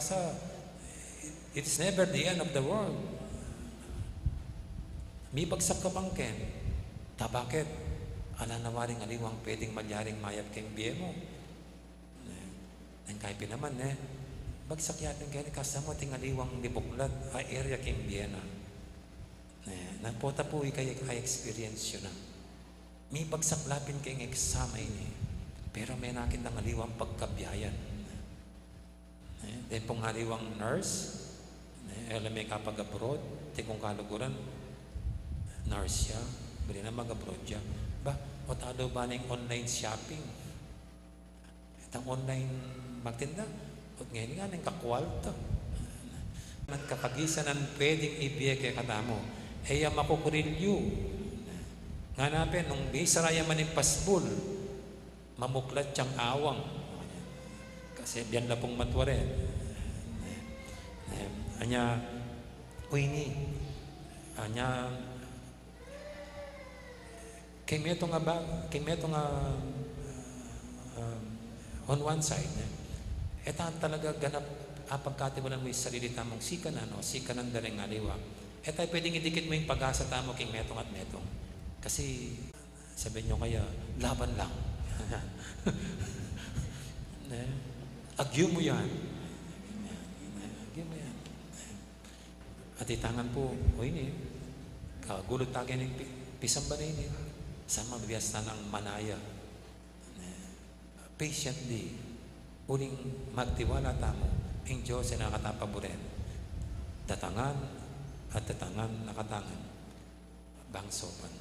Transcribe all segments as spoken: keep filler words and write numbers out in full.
Sa, it's never the end of the world. Mibagsak ka bang ken? Ta bakit? Ala na waring aliwang pwedeng malyaring mayap king bie mu. Eh, neng kaya pin naman, eh, bagsak ya pin keni, kasama ating aliwang libuklat a area king bie na. Eh, nang pota pu ikay, ay experience yu na. Mibagsak la pin keng exam a ini, pero menakit nang aliwang pagkabiayan. Eh, deng pung aliwang nurse, eh, e la me kapag-abroad, atin kung kaluguran, nurse ya, buri na mag-abroad ya. Ba, o talo ba ning online shopping? Itang online magtinda, ot ngeni nga ning kakwalta. Nang kakagisan nang pwedeng ibie kekatamu, e ya makukuril yu. Ngana pin, nung bisara ya man ing pasbul, mamuklat yang awang. Kasi biyan la pung matwa rin. Eh, anya, o ini, anya, keng metung a ba, keng metung a, um, on one side, ne? E ta talaga ganap a pagkatiwalan mu ing sarili tamung sikanan o sikanan da ring aliwa. E ta pwedeng idikit mu ing pag-asa tamu keng metung at metung. Kasi, sabian yu kaya, laban lang. Ne? Agyu mu yan. Agyu mu yan. At itangan pu, o ini, kagulut ta keni pi-, pisamban ini. Sa mabias na nang manaya. Ne? Patiently, uling magtiwala tamu, ing Dios e na katapaburen. Datangan at datangan na katangan. Bang saupan.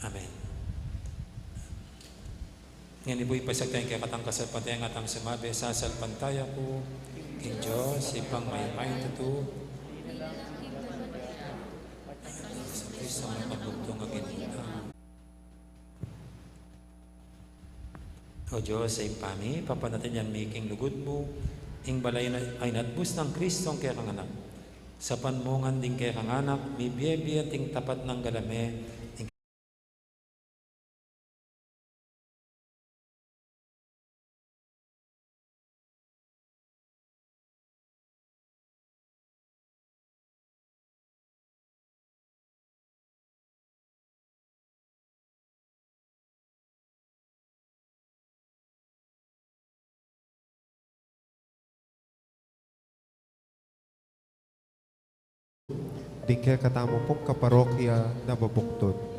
Amen. Ngeni pu, ipasiag tamu ing kekatang kasalpantaya, ngatang sumabi, sasalpantaya ku king Dios, Ibpang mayupayang tutu, Jesucristo, mayupayang bugtung a Ginu. O Dios a Ibpa mi, papanatilian mi king lugud mu ing balayan a inatbus nang Cristong kekang Anak. Sa panmungan ding kekang Anak, mibie-bie at ing tapat nang gala me, ing Ding kekatamu pung kaparokya na mabuktun.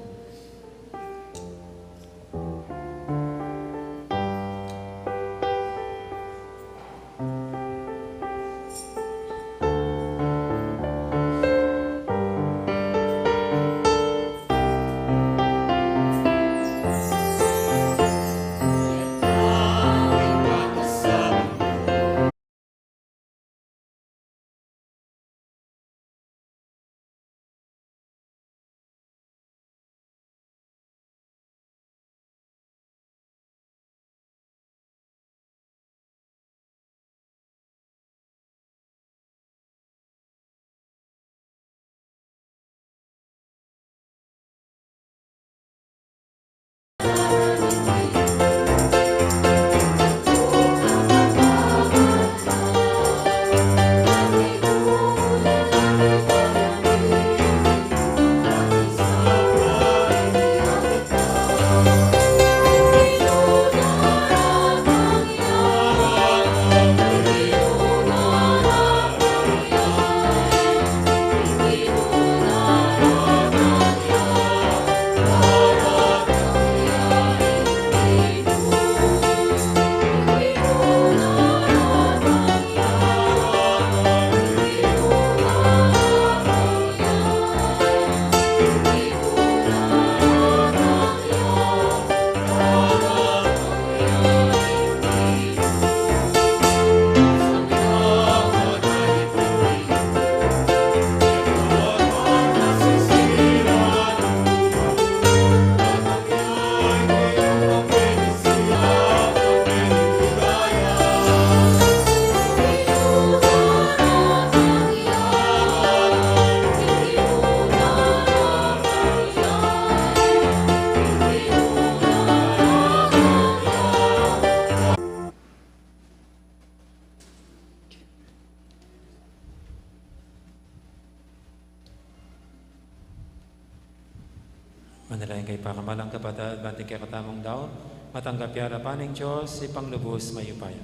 Manalangin kayu pakamalan kung kapatad, ban iting kekatamung daun matanggap ya arapan ning Dios, Ibpang lubus mayupaya.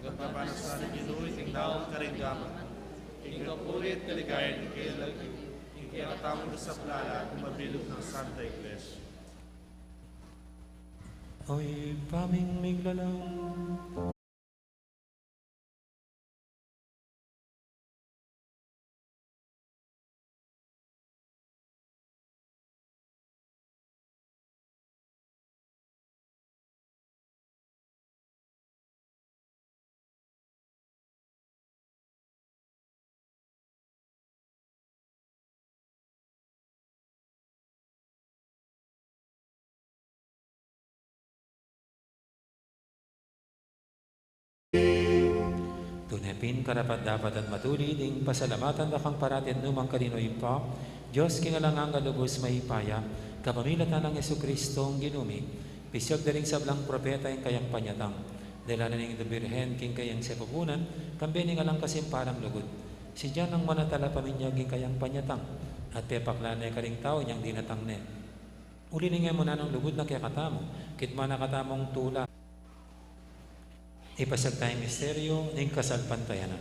Tanggapan na sa ning Ginu iting daun karing gamat, king kapurian at kaligayan ning kayang lagyu, king kekatamung sablang lala at mabilug nang Santa Iglesia. O Ibpa ming miglalang. Tune pin karapat-dapat at matulid ing pasalamatan da kang parati at nu man karin, O Ibpa, Dios king alang angga, lubus mayupaya, kapamilatan nang Jesucristo a Ginu mi. Pisiag da ring sablang propeta ing kayang panyatang, dela na ning Indu Birhen king kayang sepupunan, kambe ning alang kasimpalang lugud. Sidya nang manatala paminyag ing kayang panyatang, at pepakla ne karing tau inyang dinatang ne. Uli ning e mu nanung lugud na kekatamu, kitmuan na katamung tula. Ipasiag taya ing misteryu ning kasalpantayanan.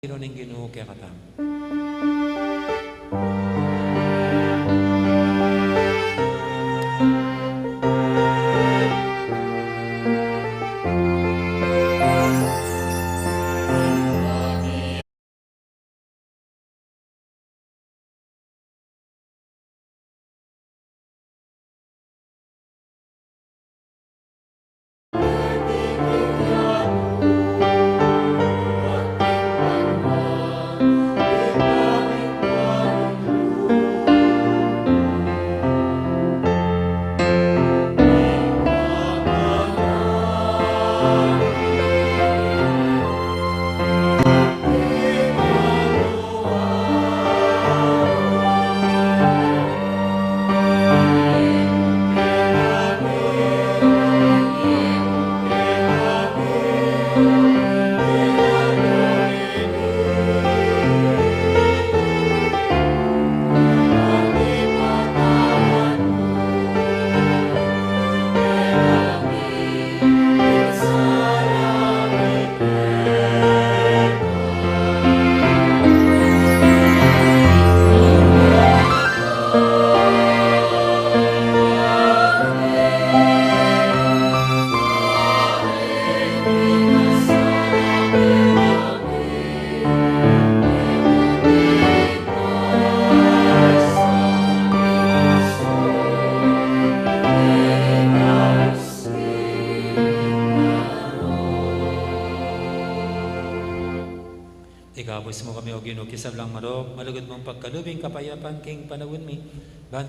Ino ning Ginu kekatamu. Ikabus mu kami, O Ginu, king sablang marok, malugud mung pagkalub ing kapayapan king panaun mi.